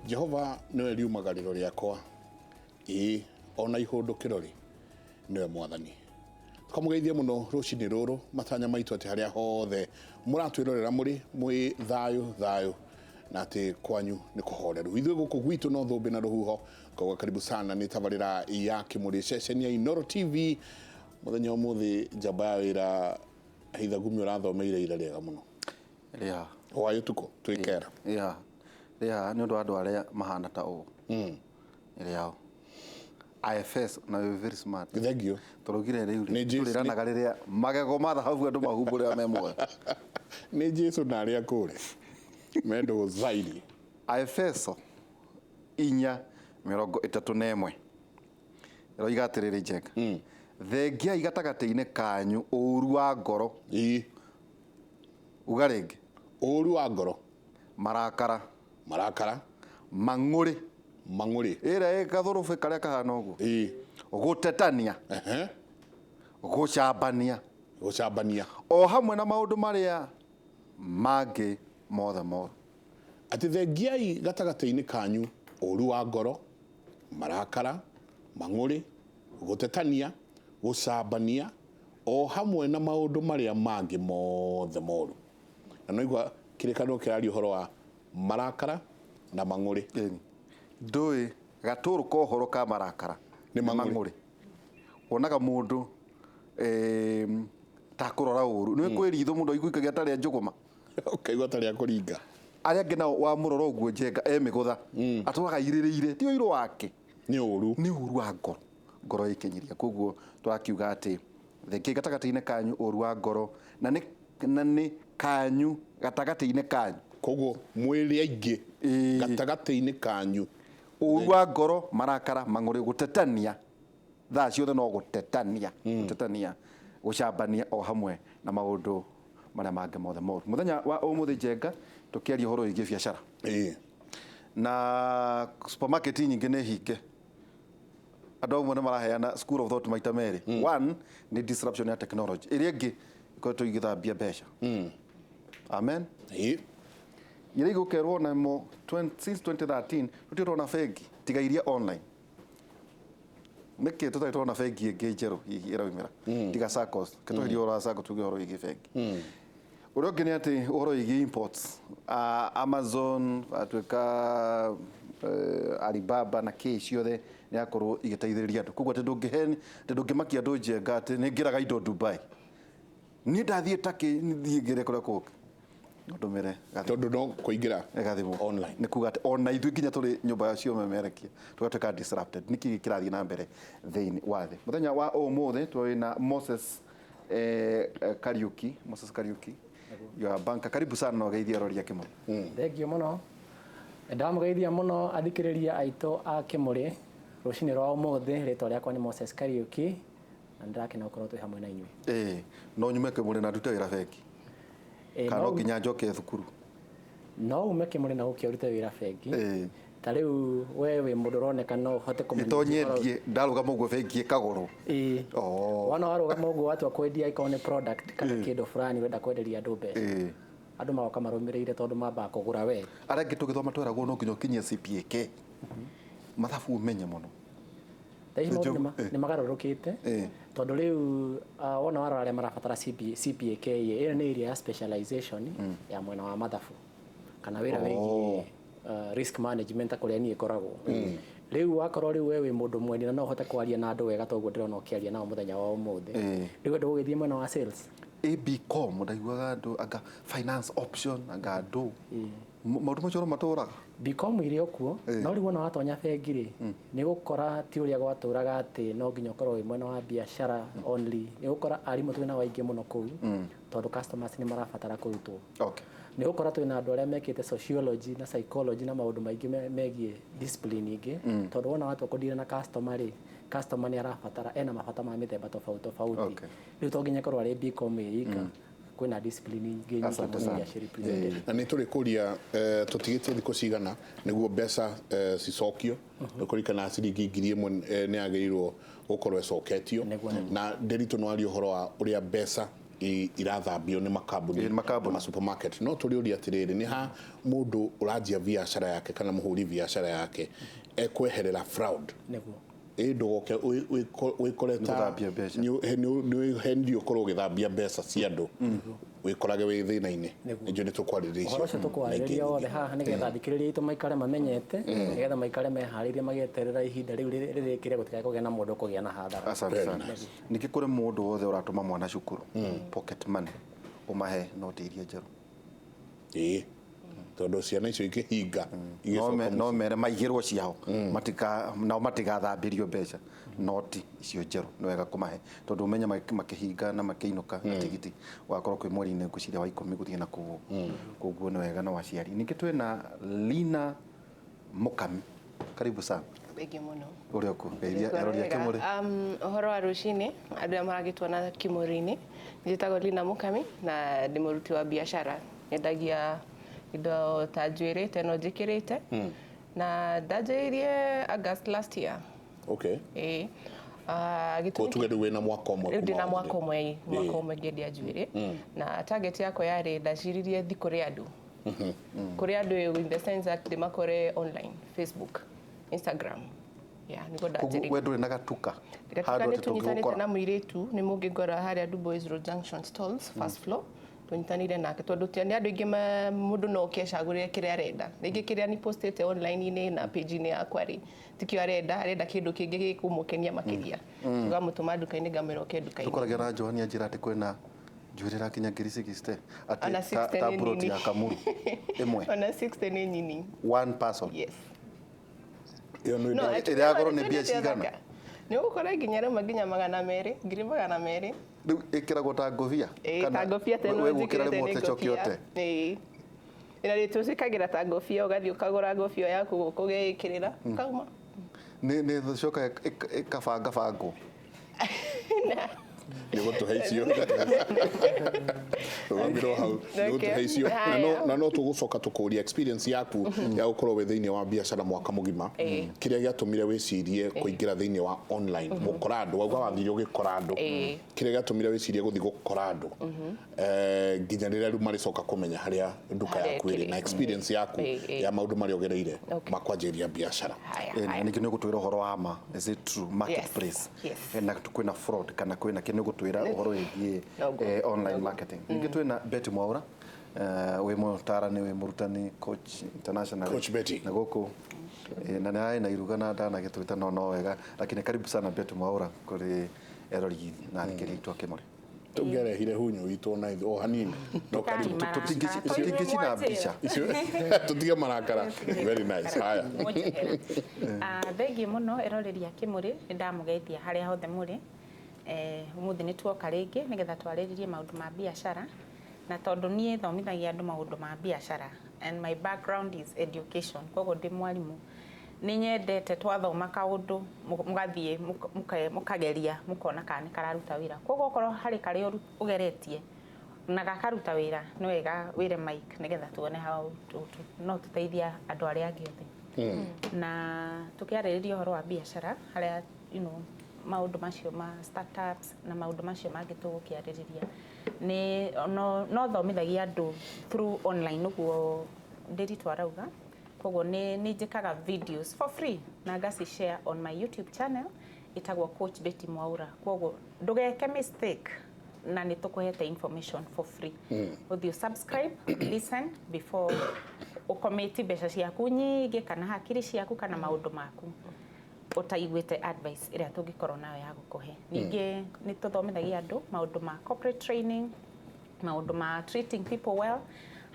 Jehova nĩwe riumagarĩro rĩakwa, ĩĩ o na ihũndũkĩro-rĩ, nĩwe Mwathani. Tũkamũgeithia mũno rũcinĩ rũrũ, matanya maitũ atĩ harĩa hothe mũratwĩrorera mũrĩ mwĩ thayũ thayũ na atĩ kwanyu nĩ kũhoreru. Ithuĩ gũkũ gwitũ no thũmbĩ na rũhuho. Koguo karibu sana nĩ tabarĩra ya Kĩmũrĩ ceceni ya Inooro TV. Mũthenya ũmũthĩ njamba ya wĩra Heitha Gumi ũrathomeire ira rĩega mũno. Rĩa. Hwaĩ ũtukũ twĩkera. Rĩa. Rĩa nĩ ũndũ wa andũ arĩa mahana ta ũũ. Rĩao. IFS na wĩ very smart. Thank you. Tũraugire rĩu Nĩ Jesu- tũrĩranaga rĩrĩa magego ma thahabu andũ mahumbũrĩra me muoyo. Nĩ Jesu na arĩa kũrĩ mendwo zaidi. Aefeso 4:31 ĩroiga atĩrĩrĩ Njenga. Thengiai gatagatĩ-inĩ kanyu ũũru wa ngoro. Ii. Uga rĩngĩ. Ũũru wa ngoro. Marakara. Marakara. Mang'ũrĩ. Mang'ũrĩ. Ĩrĩa ĩ gathũrũbĩ karĩa kahana ũguo. Ii. Gũtetania. Ehe. Gũcambania. Gũcambania. O hamwe na maũndũ marĩa mangĩ mothe moru. Atĩ thengiai gatagatĩ-inĩ kanyu ũũru wa ngoro, marakara, mang'ũrĩ, gũtetania, gũcambania, o hamwe na maũndũ marĩa mangĩ mothe moru. Na noigua kĩrĩkanĩro kĩraria ũhoro wa marakara na mang'ũrĩ. Ĩni. Ndũĩ gatũrũ ka ũhoro ka marakara Nĩ mang'ũrĩ. Wonaga mũndũ takũrora ũru. Nĩ kwĩ ritho mũndũ aiguĩkaga ta rĩa njũgũma. Ũkaigua ta rĩa kũringa. Arĩa angĩ nao wamũrora ũguo njenga e mĩgũtha. Atũraga airĩrĩire. Ti ũirũ wake. Nĩ ũru. Nĩ ũru wa ngoro. Ngoro ĩkĩnyiria. Koguo tũrakiuga atĩ thengia gatagatĩ-inĩ kanyu ũru wa ngoro na nĩ na nĩ kanyu gatagatĩ-inĩ kanyu. Koguo mwĩrĩ aingĩ gatagatĩ-inĩ kanyu. Ũru wa ngoro, marakara, mang'ũrĩ, gũtetania, thaa ciothe no gũtetania, gũtetania, gũcambania o hamwe na maũndũ marĩa mangĩ mothe moru. Mũthenya wa ũmũthĩ Njenga tũkĩaria ũhoro wĩgiĩ biacara. Na supermarket nyingĩ nĩ hinge. Andũ amwe nĩ maraheana school of thought maita merĩ. One nĩ disruption ya technology. Ĩrĩa ĩngĩ ĩkoretwo ĩgĩthambia mbeca. Amen. Iria igũkerwo namo since 2013 tũtirĩ tũrona bengi tiga iria online. Nĩkĩ tũtarĩ tũrona bengi ĩngĩ njerũ hihi ĩraumĩra tiga SACCOS. Reke tweherie ũhoro wa SACCO tuge ũhoro wĩgiĩ bengi. Ũrĩa ũngĩ nĩ atĩ ũhoro wĩgiĩ imports. Amazon atuĩka Alibaba na kĩ ciothe nĩ yakorwo igĩteithĩrĩria andũ. Koguo atĩ ndũngĩheni atĩ ndũngĩmakia andũ njenga atĩ nĩ ngĩraga indo Dubai. Niĩ ndathiĩ Turkey thiĩ ngĩre kũrĩa kũngĩ. No ndũmĩre gathimũ. Tondũ no kũingĩra Gathimũ. online. Nĩ kuga atĩ ona ithuĩ nginya tũrĩ nyũmba cia ũmemerekia tũgatuĩka disrupted. Nĩkĩ kĩrathiĩ na mbere thĩinĩ wa thĩ. Mũthenya wa ũmũthĩ twĩ na Moses Kariuki, Moses Kariuki, your banker. Karibu sana na ũgeithie arori a Kĩmũrĩ. Thengiũ mũno. Ndamũgeithia mũno athikĩrĩria aitũ a Kĩmũrĩ rũcinĩ rwa ũmũthĩ. Rĩtwa rĩakwa nĩ Moses Kariuki na nĩndĩrakena gũkorwo twĩ hamwe na inyuĩ. Ĩĩ, no nyume Kĩmũrĩ na ndute wĩra bengi? Kana no nginya njoke thukuru? No ume Kĩmũrĩ na ũke ũrute wĩra bengi. Ta rĩu we wĩ mũndũ ũroneka no ũhote kũmenya. To nyendie ndarũgama ũguo bengi ĩkagũrwo. Ĩĩ. Wona warũgama ũguo watua kwendia ĩkorwo nĩ product kana kĩndũ fulani ũrenda kwenderia andũ mbeca. Andũ magoka marũmĩrĩire tondũ mambaga kũgũra we. Arĩa angĩ tũgĩthoma tweragwo no nginya ũkinyie CPAK. Mathabu ũmenye mũno. Thaa ici maũndũ nĩ magarũrũkĩte tondũ rĩu wona warora arĩa marabatara CPAK ĩyo nĩ area ya specialization ya mwena wa mathabu kana wĩra wĩgiĩ risk management ta kũrĩa niĩ ngoragwo. Rĩu wakorwo rĩu we wĩ mũndũ mwendi na no ũhote kwaria na andũ wega ta ũguo ndĩrona ũkĩaria nao mũthenya wa ũmũthĩ. Rĩu we ndũgũgĩthiĩ mwena wa sales? ABCom ndaiguaga andũ anga finance option anga andũ maũndũ macio no matũraga. BCom irĩ o kuo no rĩu wona watonya bengi rĩ nĩ ũgũkora ti ũrĩa gwatũraga atĩ no nginya ũkorwo wĩ mwena wa biacara only. Nĩ ũgũkora arimũ twĩ nao aingĩ mũno kũu tondũ customers nĩ marabatara kũrutwo. Nĩ ũgũkora twĩna andũ arĩa mekĩte sociology na psychology na maũndũ maingĩ megiĩ discipline ingĩ tondũ wona watua kũ deal na customer rĩ, customer nĩ arabatara ena mabata ma mĩthemba tofauti tofauti. Rĩu to nginya ĩkorwo arĩ BCom ĩ ika, kwĩna discipline ingĩ nyingĩ mũno iria ci represented. Na nĩ tũrĩkũria tũtigĩtie thikũ cigana nĩguo mbeca cicokio. Nĩkũririkana ciringi 1000 nĩ yagĩrĩirwo gũkorwo ĩcoketio. Na Ndĩritũ no arie ũhoro wa ũrĩa mbeca Irathambio nĩ makambuni. Ĩ, nĩ makambuni. Na supermarket. No tũrĩũria atĩrĩrĩ, nĩ ha mũndũ ũranjia biacara yake kana mũhũri biacara yake ekweherera fraud? Nĩguo. Ĩ, ndũgoke wĩkore ta Nĩ gũthambia mbeca. Nĩ ũkorwo ũgĩthambia mbeca cia andũ, wĩkorage wĩ thĩna-inĩ. Nĩguo. Nĩnjũĩ nĩ tũkwarĩrĩria Ũhoro ũcio tũkwarĩrĩria wothe haha nĩgetha athikĩrĩria aitũ maikare mamenyete, nĩgetha maikare meharĩirie magĩeterera ihinda rĩu rĩrĩkĩre, gũtikae kũgĩa na mũndũ ũkũgĩa na hathara. Asante Very sana. nice. Ningĩ kũrĩ mũndũ wothe ũratũma mwana cukuru pocket money, ũmahe noti iria njerũ. Ĩĩ, tondũ ciana icio ikĩhinga No igĩcoka no mũciĩ. mere maigĩrwo ciao, matika nao matigathambĩrio mbeca. Noti icio njerũ nĩ wega kũmahe, tondũ ũmenye makĩhinga na makĩinũka na tigiti ũgakorwo kwĩ mweri-inĩ, ngwĩciria wa 10 gũthiĩ na kũu. Koguo nĩ wega na waciari. Ningĩ twĩna Lina Mukami, karibu sana. Thengiũ mũno. Ũrĩa ũkũ geithia erori a Kĩmũrĩ. Ũhoro wa rũcinĩ andũ arĩa maragĩtuona Kĩmũrĩ-inĩ, njĩtagwo Lina Mukami na ndĩ mũruti wa biacara. Nyendagia indo ta njuĩrĩ ta ĩno njĩkĩrĩte, na ndanjĩrĩirie August last year. Ĩĩ. Ko Gĩtũmi tuge rĩu wĩna mwaka ũmwe rĩu kuma ndĩna mwaka wanjĩrĩria. ũmwe, mwaka ũmwe ngĩendia njuĩrĩ, na target yakwa yarĩ ndaciririe thi kũrĩ andũ in the sense that ndĩmakore online, Facebook, Instagram, yeah, nĩguo Koguo ndanjĩrĩirie. we ndũrĩ na gatuka Gatuka handũ nĩ atĩ tũnyitanĩte tũngĩgũkora? Na mũirĩtu nĩ mũngĩngora harĩa Dubois Road Junction stalls, first floor. Tũnyitanĩire nake tondũ nĩ andũ aingĩ mũndũ no oke acagũrĩre kĩrĩa arenda. Rĩngĩ kĩrĩa ni postĩte online-inĩ na page-inĩ yakwa rĩ, tikĩo arenda, arenda kĩndũ kĩngĩ gĩkũmũkenia makĩria. Tũkamũtũma nduka-inĩ, ngamwĩra oke nduka-inĩ. Tũkoragia na Johani anjĩra atĩ kwĩna njuĩrĩ ĩrakinya ngiri 60 Ona atĩ 60 ta nĩ plot nini. ya Kamuru ĩmwe. Ona 60 nĩ nyini. One person? Yes. Ĩyo nĩ No, Ĩrĩa ya goro nĩ mbia cigana? Nĩ ũgũkora nginya rĩmwe nginya 200, 200,000. Rĩu ĩkĩragwo ta ngũbia? Ĩĩ, ta ngobia ta ĩno we gwĩkĩra njĩkĩrĩte rĩmwe nĩ ũtecoke ngobia. ũte? Ĩĩ. Ĩna rĩ tũcikagĩra ta ngobia, ũgathiĩ ũkagũra ngobia yaku gũkũ ũgeĩkĩrĩra ũkauma. Nĩ coka ĩkabangabangwo? Nĩ gũtũhe icio, rũgamĩrwo hau, nĩ gũtũhe icio. Haya. Na no tũgũcoka tũkũria experience yaku ya gũkorwo wĩ thĩinĩ wa biacara mwaka mũgima, kĩrĩa gĩatũmire wĩcirie kũingĩra thĩinĩ wa online gũkora andũ. Wauga wathire ũgĩkora andũ. Kĩrĩa gĩatũmire wĩcirie gũthiĩ gũkora andũ, nginya rĩrĩa rĩu marĩcoka kũmenya harĩa nduka Harĩa yaku ĩrĩ, ĩkĩrĩ. na experience yaku ya maũndũ marĩa ũgereire ma kwanjĩrĩria biacara. Haya, Na haya. ningĩ nĩ ũgũtwĩra ũhoro wa ma, is it true marketplace Yes. Na kwĩna fraud kana kwĩna kĩ? Nĩ ũgũtwĩra ũhoro wĩgiĩ Noguo. Online marketing. Ningĩ twĩna Betty Mwaura, wĩ mũtarani, wĩ mũrutani, coach international. Coach Betty. Na gũkũ na nĩ arĩ na iruga na ndanagĩtwĩta, no wega, lakini karibu sana Betty Mwaura kũrĩ erori na athikĩrĩria aitũ a Kĩmũrĩ. Tũngĩarehire hunyu witũ ona ithuĩ o hanini, no karibu. Tũtingĩcina mbica. Icio tũtige marakara. Very nice. Haya. Thengiũ mũno eroreri a Kĩmũrĩ, nĩ ndamũgeithia harĩa hothe mũrĩ. Ũmũthĩ nĩ tuoka rĩngĩ nĩgetha twarĩrĩrie maũndũ ma biacara, na tondũ niĩ thomithagia andũ maũndũ ma biacara and my background is education, koguo ndĩ mwarimũ, nĩ nyendete twathoma kaũndũ mũgathiĩ mũkageria mũkona kana nĩ kararuta wĩra. Koguo okorwo harĩ karĩa ũgeretie na gakaruta wĩra, nĩ wega wĩre Mike nĩgetha tuone how no tũteithia andũ arĩa angĩ othe. Na tũkĩarĩrĩria ũhoro wa biacara harĩa maũndũ macio ma startups na maũndũ macio mangĩ tũgũkĩarĩrĩria, nĩ no thomithagia andũ through online, ũguo Ndĩritũ arauga. Koguo nĩ njĩkaga videos for free na ngaci share on my YouTube channel ĩtagwo Coach Betty Mwaura. Koguo ndũgeke mistake, na nĩ tũkũhete information for free. Ũthiĩ subscribe, listen before ũkomĩti mbeca ciaku nyingĩ kana hakiri ciaku kana maũndũ maku ũtaiguĩte advice ĩrĩa tũngĩkorwo nayo ya gũkũhe. Ningĩ nĩ tũthomithagia andũ maũndũ ma corporate training, maũndũ ma treating people well.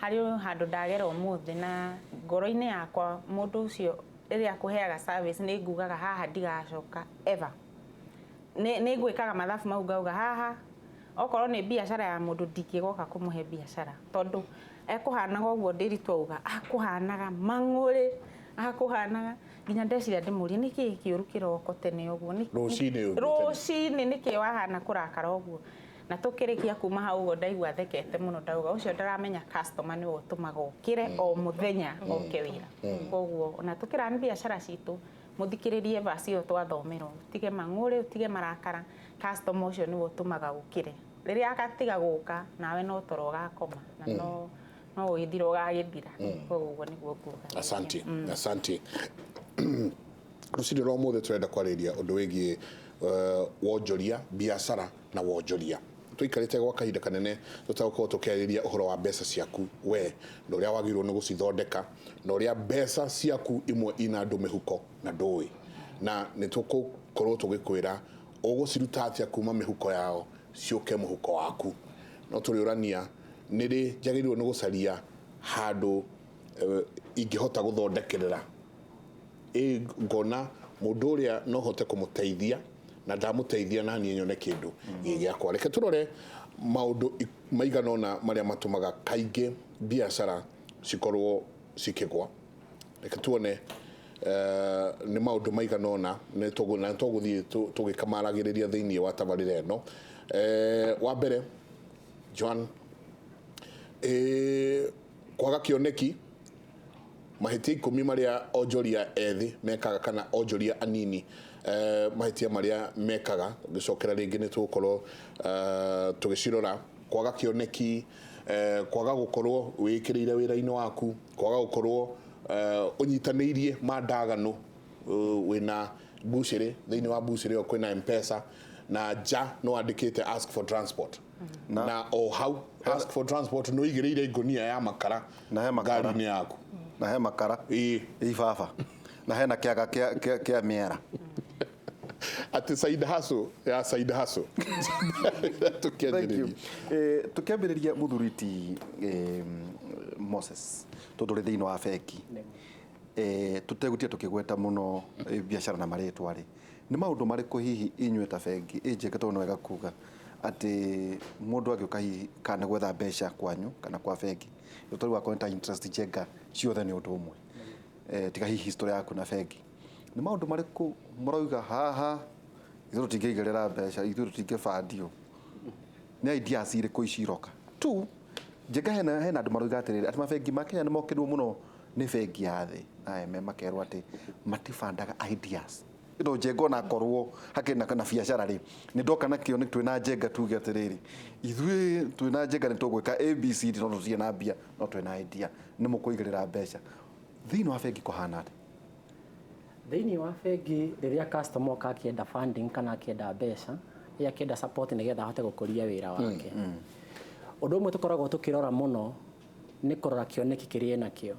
Harĩ handũ ndagera ũmũthĩ na ngoro-inĩ yakwa, mũndũ ũcio rĩrĩa akũheaga service nĩ ngugaga haha ndigacoka ever. Nĩ ngwĩkaga mathabu mau ngauga haha okorwo nĩ biacara ya mũndũ ndingĩgoka kũmũhe biacara, tondũ ekũhanaga ũguo Ndĩritũ auga, akũhanaga mang'ũrĩ, akũhanaga nginya ndeciria ndĩmũrie nĩkĩĩ kĩũru kĩroko tene ũguo. Rũcinĩ ũguo tene. Rũcinĩ nĩkĩĩ wahana kũrakara ũguo? Na tũkĩrĩkia kuma hau ũguo ndaigua thekete mũno, ndauga ũcio ndaramenya customer nĩwe ũtũmaga ũkĩre o mũthenya oke wĩra. Koguo ona tũkĩrani biacara citũ, mũthikĩrĩrie verse ĩyo twathomerwo, ũtige mang'ũrĩ, ũtige marakara, customer ũcio nĩwe ũtũmaga ũkĩre. Rĩrĩa agatiga gũka nawe no toro ũgakoma na no no ũgĩthira ũgagĩthira. Koguo ũguo nĩguo nguga. Asante, asante. Rũcinĩ rwa ũmũthĩ tũrenda kwarĩria ũndũ wĩgiĩ wonjoria, biacara na wonjoria. Tũikarĩte gwa kahinda kanene tũtagũkorwo tũkĩarĩria ũhoro wa mbeca ciaku we na ũrĩa wagĩrĩirwo nĩ gũcithondeka na ũrĩa mbeca ciaku imwe ina andũ mĩhuko na ndũĩ, na nĩ tũgũkorwo tũgĩkwĩra ũgũciruta atĩa kuma mĩhuko yao ciũke mũhuko waku. No tũrĩũrania nĩ rĩ njagĩrĩirwo nĩ gũcaria handũ ingĩhota gũthondekerera ĩ ngona mũndũ ũrĩa no hote kũmũteithia na ndamũteithia na niĩ nyone kĩndũ gĩ gĩakwa. Reke tũrore maũndũ maigana ũna marĩa matũmaga kaingĩ biacara cikorwo cikĩgwa. Reke tuone nĩ maũndũ maigana ũna na tũgũthiĩ tũgĩkamaragĩrĩria thĩinĩ wa tabarĩra ĩno. Wa mbere Joan, kwaga kĩoneki, mahĩtia 10 marĩa onjoria ethĩ mekaga kana onjoria anini mahĩtia marĩa mekaga, ngĩcokera rĩngĩ nĩ tũgũkorwo tũgĩcirora. Kwaga kĩoneki, kwaga gũkorwo wĩkĩrĩire wĩra-inĩ waku, kwaga gũkorwo ũnyitanĩirie mandagano, wĩna bucĩrĩ, thĩinĩ wa bucĩrĩ ĩyo kwĩna M-Pesa na nja no wandĩkĩte ask for transport, na o hau ask for transport no igĩrĩire ngũnia ya makara Na he makara. ngari-inĩ yaku na he makara ĩĩ ibaba na hena kĩaga kĩa mĩera. Atĩ side hustle ya side hustle. Thank you. Tũkĩanjĩrĩria. Tukiambĩrĩria mũthuri ti Moses, tondũ ũrĩ thĩinĩ wa bengi, tũtegũtia tũkĩgweta mũno biacara na marĩtwa rĩ, nĩ maũndũ marĩkũ hihi inyuĩ ta bengi ĩnjĩke, tondũ nĩ wega kuga atĩ mũndũ angĩũka hihi kana nĩ gwetha mbeca kwanyu kana kwa bengi, ũtarĩ wakorwo nĩ ta interest njenga ciothe nĩ ũndũ ũmwe, tiga hihi history yaku na bengi, nĩ maũndũ marĩkũ mũrauga haha ithuĩ tũtingĩigĩrĩra mbeca, ithuĩ tũtingĩbandio, nĩ ideas irĩkũ ici iroka tu njenga? Hena andũ marauga atĩrĩrĩ atĩ mabengi ma Kenya nĩ mokĩrwo mũno nĩ bengi ya thĩ na IMF, makerwo atĩ matibandaga ideas ndo njenga, ona korwo hakĩrĩ na biacara rĩ, nĩ ndoka na kĩo nĩ twĩna njenga, tuge atĩrĩrĩ ithuĩ twĩna njenga nĩ tũgwĩka ABCD, no tũtirĩ na mbia no twĩna idea, nĩ mũkũigĩrĩra mbeca thĩinĩ wa bengi kũhana atĩa? Thĩinĩ wa bengi, rĩrĩa customer oka akĩenda funding kana akĩenda mbeca, ĩ akĩenda support nĩgetha ahote gũkũria wĩra wake, ũndũ ũmwe tũkoragwo tũkĩrora mũno nĩ kũrora kĩoneki kĩrĩa enakĩo.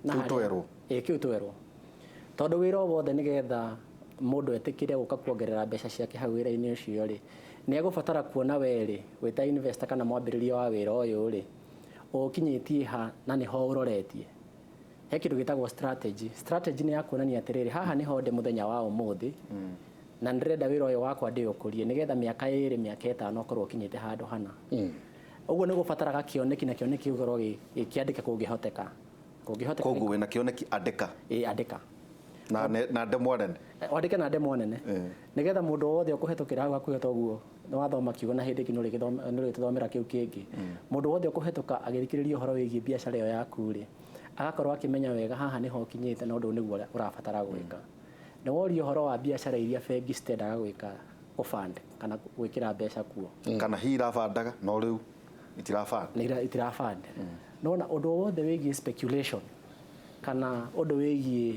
Na Kĩu twerwo. Ĩ, kĩu twerwo, tondũ wĩra o wothe nĩgetha mũndũ etĩkĩre gũka kuongerera mbeca ciake hau wĩra-inĩ ũcio rĩ, nĩ egũbatara kuona we rĩ wĩ ta investor kana mwambĩrĩria wa wĩra ũyũ rĩ, ũkinyĩtie ha na nĩho ũroretie. He kĩndũ gĩtagwo strategy. Strategy nĩ ya kuonania atĩrĩrĩ, haha nĩho ndĩ mũthenya wa ũmũthĩ na ndĩrenda wĩra ũyũ wakwa ndĩũkũrie nĩgetha mĩaka 2, mĩaka 5 ũkorwo ũkinyĩte handũ hana. Ũguo nĩ gũbataraga kĩoneki, na kĩoneki gĩkorwo gĩkĩandĩka kũngĩhoteka, kũngĩhoteka. Koguo wĩna kĩoneki, andĩka. Ĩ, andĩka. Na ndemwa nene. Wandĩke na ndemwa nene nĩgetha mũndũ wothe ũkũhetũkĩra hau hakuhĩ, toguo nĩ wathoma kiugo na hĩndĩ ĩngĩ nĩ ũrĩtũthomera kĩu kĩngĩ, mũndũ wothe ũkũhetũka agĩthikĩrĩria ũhoro wĩgiĩ biacara ĩyo yaku rĩ, agakorwo akĩmenya wega haha nĩho ũkinyĩte na ũndũ ũyũ nĩguo ũrabatara gwĩka. Nĩ woria ũhoro wa biacara iria bengi citendaga gwĩka kũfund kana gwĩkĩra mbeca kuo. Kana hihi irabandaga no rĩu itirabanda. Nĩ itiraband. Nona ũndũ o wothe wĩgiĩ speculation kana ũndũ wĩgiĩ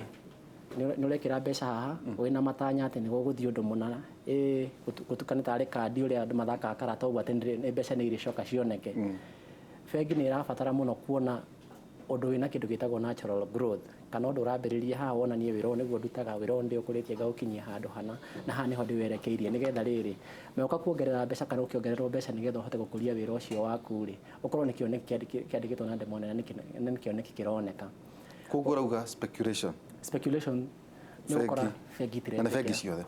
nĩ ũrekĩra mbeca haha wĩna matanya atĩ nĩ gũgũthiĩ ũndũ mũna, ĩ gũtukane tarĩ kandi ũrĩa andũ mathakaga karata ũguo atĩ nĩ mbeca nĩ irĩcoka cioneke, bengi nĩ ĩrabatara mũno kuona ũndũ wĩna kĩndũ gĩtagwo natural growth kana ũndũ ũrambĩrĩria haha wonanie wĩra ũyũ nĩguo ndutaga, wĩra ũyũ ndĩũkũrĩtie ngaũkinyia handũ hana na haha nĩho ndĩwerekeirie, nĩgetha rĩrĩ meũka kuongerera mbeca kana ũkĩongererwo mbeca nĩgetha ũhote gũkũria wĩra ũcio waku rĩ, ũkorwo nĩ kĩoneki kĩandĩkĩtwo na ndemwa nene na nĩ kĩoneki kĩroneka. Koguo ũrauga speculation. Speculation nĩ ũgũkora bengi Na nĩ bengi itiretĩkĩra. ciothe?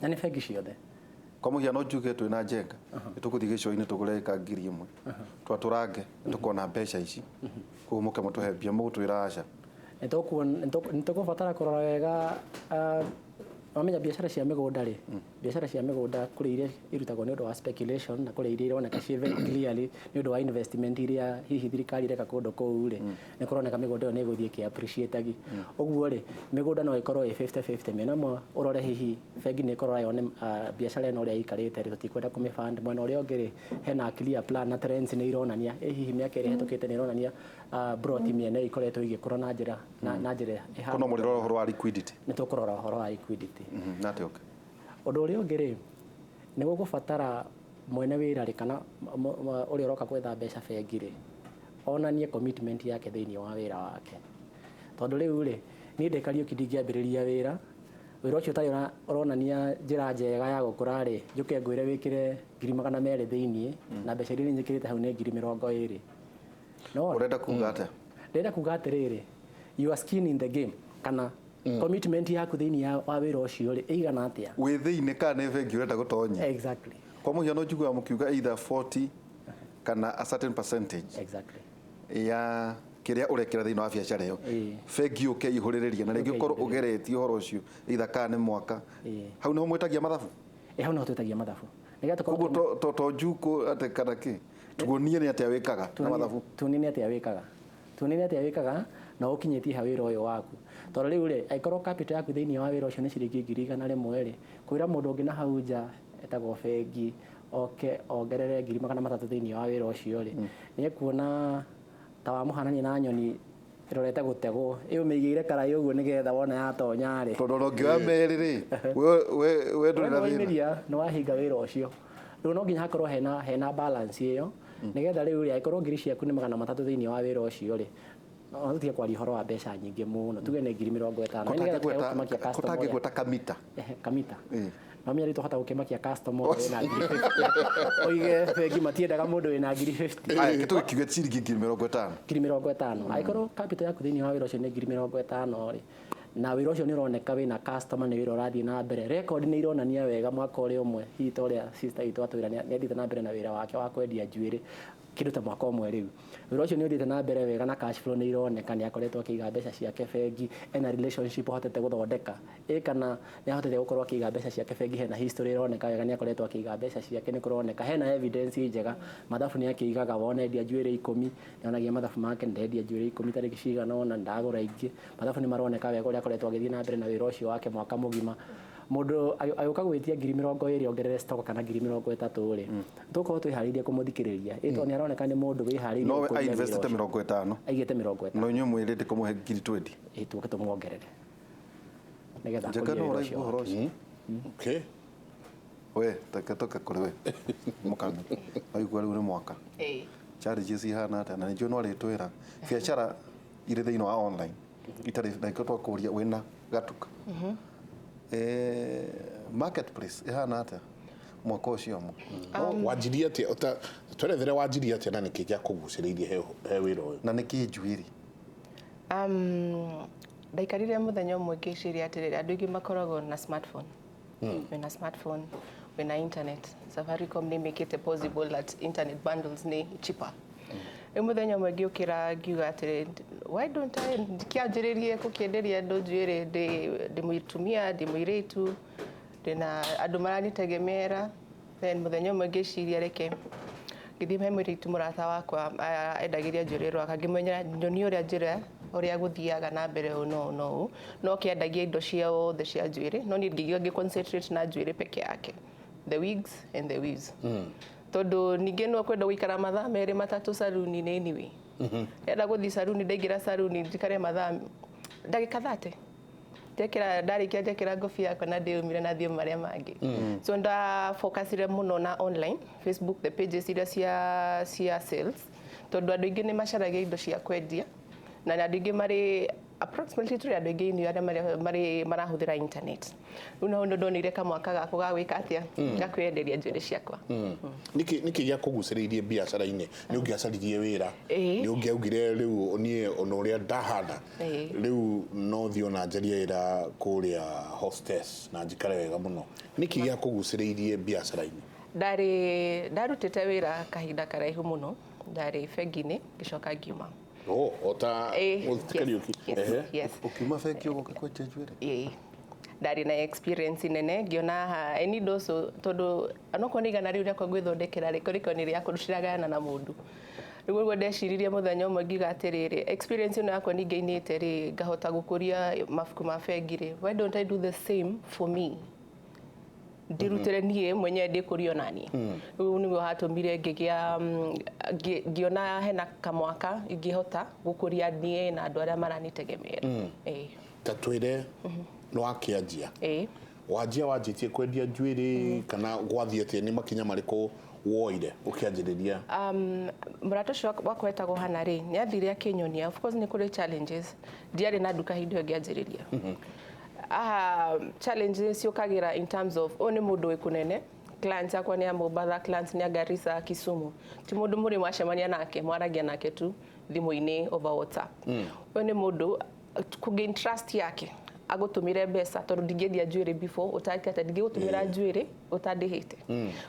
Na nĩ bengi ciothe. Kwa mũhiano njuge twĩna njenga nĩ tũgũthiĩ gĩcũa-inĩ tũgũre ĩka 1000 twatũrange nĩ tũkona mbeca ici, koguo mũke mũtũhe mbia, mũgũtwĩra aca? Nĩ tũgũbatara kũrora wega Wamenya biacara cia mĩgũnda rĩ, biacara cia mĩgũnda kũrĩ iria irutagwo nĩ ũndũ wa speculation na kũrĩ iria ironeka ciĩ very clearly nĩ ũndũ wa investment iria hihi thirikari ĩreka kũndũ kũu rĩ, nĩ kũroneka mĩgũnda ĩyo nĩ ĩgũthiĩ ĩkĩ appreciate. Ũguo rĩ, mĩgũnda no ĩkorwo ĩ 50-50. Mĩena ĩmwe ũrore hihi bengi nĩ ĩkorora yone biacara ĩno ũrĩa ĩikarĩte rĩ, tũtikwenda kũmĩ fund. Mwena ũrĩa ũngĩ rĩ, hena clear plan na trends nĩ ironania ĩ hihi mĩaka ĩrĩa ĩhetũkĩte nĩ ironania broti mĩena ĩyo ikoretwo igĩkũra na njĩra na njĩra ĩhana. Kono mũrĩrora ũhoro wa liquidity? Nĩ tũkũrora ũhoro wa liquidity. Na atĩa ũngĩ? Ũndũ ũrĩa ũngĩ rĩ, nĩ gũgũbatara mwene wĩra rĩ, kana ũrĩa ũroka gwetha mbeca bengi rĩ, onanie commitment yake thĩinĩ wa wĩra wake. Tondũ rĩu rĩ, niĩ ndĩ Kariũki ndingĩambĩrĩria wĩra, wĩra ũcio ũtarĩ ũronania njĩra njega ya gũkũra rĩ, njũke ngwĩre wĩkĩre 200,000 thĩinĩ na mbeca iria nyĩkĩrĩte hau nĩ 20,000. No Ũrenda kuga atĩa? Ndĩrenda kuga atĩrĩrĩ, your skin in the game kana commitment yaku thĩinĩ wa wĩra ũcio rĩ, ĩigana atĩa? Wĩ thĩinĩ kana nĩ bengi ũrenda gũtonya? Exactly. Kwa mũhiano njiguaga mũkiuga either 40 kana a certain percentage ya kĩrĩa ũrekĩra thĩinĩ wa biacara ĩyo, bengi yũke ihũrĩrĩrie na rĩngĩ Yũke ũkorwo ĩihũrĩrĩrie. ũgeretie ũhoro ũcio either kana nĩ mwaka. Hau nĩho mwĩtagia mathabu? Ĩ, hau nĩho twĩtagia mathabu nĩgetha tũkorwo Koguo to njukũ atĩ kana kĩ, tuonie nĩ atĩa wĩkaga na mathabu. Tuonie nĩ atĩa wĩkaga, tuonie nĩ atĩa wĩkaga na ũkinyĩtie ha wĩra ũyũ waku. Tondũ rĩu rĩ, angĩkorwo capital yaku thĩinĩ wa wĩra ũcio nĩ ciringi 100,000 rĩ, kwĩra mũndũ ũngĩ na hau nja etagwo bengi oke ongerere 300,000 thĩinĩ wa wĩra ũcio rĩ, nĩ ekuona ta wamũhanania na nyoni ĩrorete gũtegwo, ĩyo mĩigĩire karai ũguo nĩgetha wona yatonya rĩ. Tondũ ona ũngĩoya merĩ rĩ, we ndũrĩ na thĩna. Waumĩria nĩ wahinga wĩra ũcio. Rĩu no nginya hakorwo hena balance ĩyo, nĩgetha rĩu rĩ, angĩkorwo ngiri ciaku nĩ 300 thĩinĩ wa wĩra ũcio rĩ, no tũtige kwaria ũhoro wa mbeca nyingĩ mũno, tuge nĩ 50,000. Nĩgetha tũtige gũkĩmakia customer ũrĩa. Kũtangĩgweta kamita. Ehe, kamita. Ĩĩ. No menya rĩu twahota gũkĩmakia customer ũrĩa wĩna 50,000. Oige bengi matiendaga mũndũ wĩna 50,000. Aya, tũgĩkiuge ciringi 50,000. 50,000. Angĩkorwo capital yaku thĩinĩ wa wĩra ũcio nĩ 50,000 rĩ, na wĩra ũcio nĩ ũroneka wĩna customer, nĩ wĩra ũrathiĩ na mbere, record nĩ ironania wega mwaka ũrĩa ũmwe, hihi ta ũrĩa sister witũ atwĩra nĩ athiĩte na mbere na wĩra wake wa kwendia njuĩrĩ kĩndũ ta mwaka ũmwe rĩu, wĩra ũcio nĩ ũthiĩte na mbere wega na cash flow nĩ ironeka, nĩ akoretwo akĩiga mbeca ciake bengi, ena relationship ahotete gũthondeka ĩ, kana nĩ ahotete gũkorwo akĩiga mbeca ciake bengi, hena history ĩroneka wega nĩ akoretwo akĩiga mbeca ciake, nĩ kũroneka hena evidence njega, mathabu nĩ akĩigaga, wona endia njuĩrĩ 10 nĩ onagia mathabu make, ndendia njuĩrĩ 10 tarĩki cigana ũna, ndagũra ingĩ, mathabu nĩ maroneka wega ũrĩa akoretwo agĩthiĩ na mbere na wĩra ũcio wake mwaka mũgima. Mũndũ agĩũka gwĩtia 20,000 ongerere stock kana 30,000 rĩ, tũkorwo twĩharĩirie kũmũthikĩrĩria, ĩ tondũ nĩ aroneka nĩ mũndũ wĩharĩirie No we gũkũria wĩra ainvestĩte ũcio. 50. Aigĩte 50. No inyuĩ mwĩrĩte kũmũhe 20,000. Ĩ, tũke tũmuongerere nĩgetha Njega akũrie no wĩra ũraigua ũcio ũhoro wake. ũcio. Okay. We take toke kũrĩ we mũkami, waigua rĩu nĩ mwaka challenges ihana atĩa? Na nĩnjũĩ no arĩtwĩra biacara irĩ thĩinĩ wa online itarĩ na ikĩo twakũria wĩna gatuka. Marketplace ĩhana atĩa mwaka ũcio ũmwe? Wanjirie atĩa? Twerethere wanjirie atĩa na nĩkĩ gĩakũgucĩrĩirie he wĩra ũyũ? Na nĩkĩ njuĩrĩ? Ndaikarire mũthenya ũmwe ngĩciria atĩrĩrĩ, andũ aingĩ makoragwo na smartphone. Wĩna smartphone, wĩna internet. Safaricom nĩ mĩkĩte possible that internet bundles nĩ cheaper. Rĩu mũthenya ũmwe ngĩũkĩra ngiuga atĩrĩ, why don't I kĩanjĩrĩrie gũkĩenderia andũ njuĩrĩ, ndĩ mũtumia, ndĩ mũirĩtu, ndĩna andũ maranitegemera. Then mũthenya ũmwe ngĩciria reke ngĩthiĩ he mũirĩtu mũrata wakwa endagĩria njuĩrĩ Rwaka, ngĩmwĩra nyonie ũrĩa njĩra ũrĩa gũthiaga na mbere ũũ no no ũũ, no kĩendagia indo ciothe cia njuĩrĩ, no niĩ ngĩigua ngĩ concentrate na njuĩrĩ peke yake, the wigs and the weaves, tondũ ningĩ no kwenda gũikara mathaa merĩ matatũ saruni-inĩ anyway. Enda gũthiĩ saruni, ndaingĩra saruni njikare mathaa ndagĩka 30, njekĩra, ndarĩkia njekĩra ngobia yakwa na ndĩyumire na thiĩ marĩa mangĩ. So nda focusire mũno na online Facebook, the pages iria cia sales, tondũ andũ aingĩ nĩ macaragia indo cia kwendia, na andũ aingĩ marĩ approximately tũrĩ andũ aingĩ inyuĩ arĩa marĩ marahũthĩra internet. Rĩu no ndonire kamwaka gakwa ga gwĩka atĩa, ga kwĩyenderia njuĩrĩ ciakwa. Nĩkĩ gĩakũgucĩrĩirie biacara-inĩ? Nĩ ũngĩacaririe wĩra, nĩ ũngĩaugire rĩu niĩ ona ũrĩa ndahana rĩu no thiĩ ona njarie wĩra kũrĩa hostess na njikare wega mũno. Nĩkĩ gĩakũgucĩrĩirie biacara-inĩ? Ndarutĩte wĩra kahinda karaihu mũno, ndarĩ bengi-inĩ ngĩcoka ngiuma. Oh, ota Yes, Kariuki. yes, Ehe. yes. Ũkiuma bengi ũgoka kwenja njuĩrĩ? Ĩĩ. Ndarĩ na experience nene ngĩona haha I need also, tondũ onokorwo nĩ 100 rĩu rĩakwa gwĩthondekera rĩ, kũrĩko nĩ rĩakwa ndĩragayana na mũndũ. Rĩu ũguo ndeciririe mũthenya ũmwe ngiuga atĩrĩrĩ, experience ĩno yakwa ningĩinĩte rĩ, ngahota gũkũria mabuku ma bengi rĩ, why don't I do the same for me, ndirutĩre niĩ mwenyewe ndĩkũrio naniĩ. Rĩu nĩguo hatũmire ngĩgĩa ngĩona hena kamwaka ingĩhota gũkũria niĩ na andũ arĩa maranitegemera. Ĩĩ. Ta twĩre, nĩ wakĩanjia? Ĩĩ. Wanjia wanjĩtie kwendia njuĩrĩ kana gwathiĩ atĩa? Nĩ makinya marĩkũ woire ũkĩanjĩrĩria? Mũrata ũcio wakwa wetagwo Hana rĩ, nĩ athire akĩnyonia, of course nĩ kũrĩ challenges. Ndiarĩ na nduka hĩndĩ ĩyo ngĩanjĩrĩria. Aha, challenges ciũkagĩra in terms of ũyũ nĩ mũndũ wĩ kũnene, clients akwa nĩ a Mombatha, clients nĩ a Garissa, Kisumu. Ti mũndũ mũrĩ mwacemania nake, mwaragia nake tu thimũ-inĩ over WhatsApp. Ũyũ nĩ mũndũ kũgain trust yake agũtũmĩre mbeca, tondũ ndingĩendia njuĩrĩ before ũtakĩte, ndingĩgũtũmĩra njuĩrĩ ũtandĩhĩte.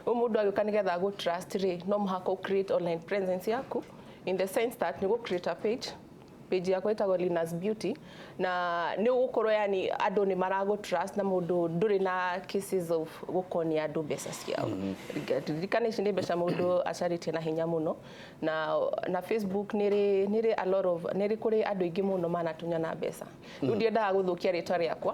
Ũyũ mũndũ agĩũka nĩgetha agũ trust rĩ, no mũhaka ũ create online presence yaku, in the sense that nĩ gũ create a page. Page yakwa ĩtagwo Lina's Beauty, na nĩ ũgũkorwo yani andũ nĩ maragũ trust na mũndũ ndũrĩ na cases of gũkonia andũ mbeca ciao. Ririkana ici nĩ mbeca mũndũ acarĩtie na hinya mũno. Na Facebook nĩ rĩ a lot of nĩ rĩ kũrĩ andũ aingĩ mũno manatunyana mbeca. Rĩu ndiendaga gũthũkia rĩtwa rĩakwa,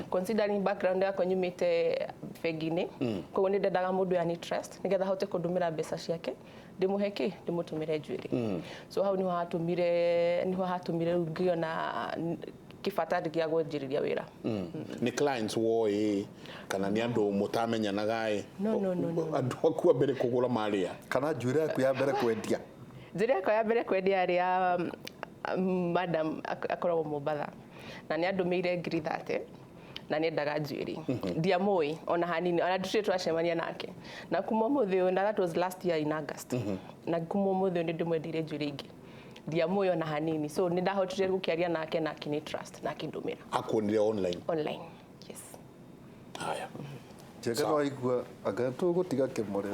considering background yakwa nyumĩte bengi-inĩ. Koguo nĩ ndendaga mũndũ yani trust nĩgetha ahote kũndũmĩra mbeca ciake, ndĩmũhe kĩ, ndĩmũtũmĩre njuĩrĩ. So hau nĩho hatũmire rĩu ngĩona kĩbata gĩa kwanjĩrĩria wĩra. Nĩ clients woĩ kana nĩ andũ mũtamenyanaga ĩ? No, no, no, no. Andũ aku a mbere kũgũra marĩa? Kana njuĩrĩ yaku ya mbere kwendia? Njĩra yakwa ya mbere kwendia yarĩ ya madam akoragwo Mombatha, na nĩ andũmĩire 30,000 na nĩendaga njuĩrĩ. Ndiamũĩ ona hanini, ona ndũtirĩ twacemania nake. Na kuma ũmũthĩ ũyũ, na that was last year in August, na kuma ũmũthĩ ũyũ nĩ ndĩmwendeirie njuĩrĩ ingĩ. Ndiamũĩ ona hanini, so nĩ ndahotire gũkĩaria nake na akĩnĩ trust na akĩndũmĩra. Akuonire online? Online, yes. Haya. Njega no aigua anga tũgũtiga kĩmũrĩ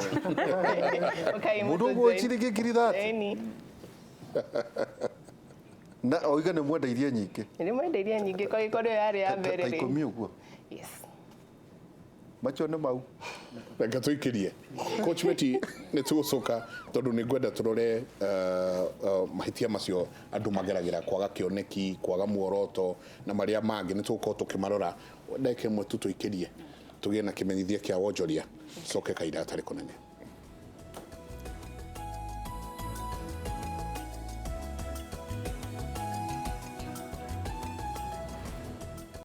Okay, mũndũ ũguo ciringi 30,000. Ĩni. Na oiga nĩ mwendeirie nyingĩ. Nĩ ndĩmwendeirie nyingĩ, kwa gĩkorwo ĩyo yarĩ ya mbere ta rĩ. 10 ũguo. Yes. Macio nĩ mau. Reke tũikĩrie Coach Betty, nĩ tũgũcoka tondũ nĩ ngwenda tũrore mahĩtia macio andũ mageragĩra, kwaga kĩoneki, kwaga muoroto na marĩa mangĩ, nĩ tũgũkorwo tũkĩmarora. Ndagĩka ĩmwe tu tũikĩrie, tũgĩe na kĩmenyithia kĩa wonjoria, coke kahinda gatarĩ kũnene.